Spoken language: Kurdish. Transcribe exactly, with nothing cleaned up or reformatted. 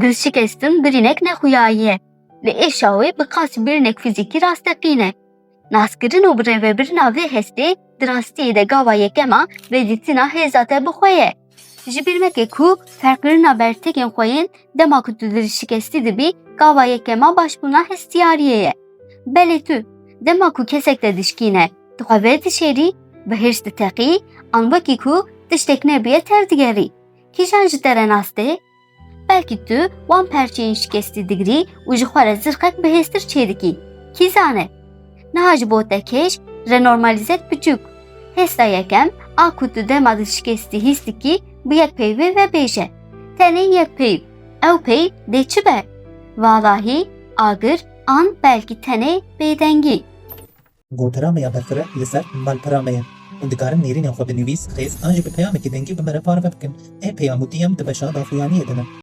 Dilşikestin birînek nexuyayî ye. Li êşa wê bi qas birînek fîzîkî rasteqîn e. Naskirin û birêvebirina vê hestê di rastiyê de gava yekema vedîtina hêza te bi xwe ye. Ji bîr meke ku ferqkirina bertekên xwe yên dema ku tu dirîşikestî dibî, gava yekema başbûna hestiyariyê ye. Belê tu, dema ku kesek te dişkîne, tu xwe vedişêrî, bi hêrs diteqî, an wekî ku tiştek nebûye tevdigerî. Kîjan ji te re nas tê? Belkî tu wan perçeyên şikestî digirî û ji xwe re zirxek bihêztir çêdikî. Kî zane? Niha ji bo te kêş re normalîzek biçûk. Hêsta yekem a ku tu dema di şikestî hîs dikî bi yek peyvê ve bêje. Tenê yek peyv. Ew peyv dê çi be? Valahî, agir an belkî tenê bêdengî. Gotara me ya berfireh li ser malpera me ye. Hûn dikarin nêrînên xwe bi nivîs, xêz an jî bi peyamekî dengî bi me re parve bikin. Ê peyam û diyem di beşa daxuyaniyê de ne.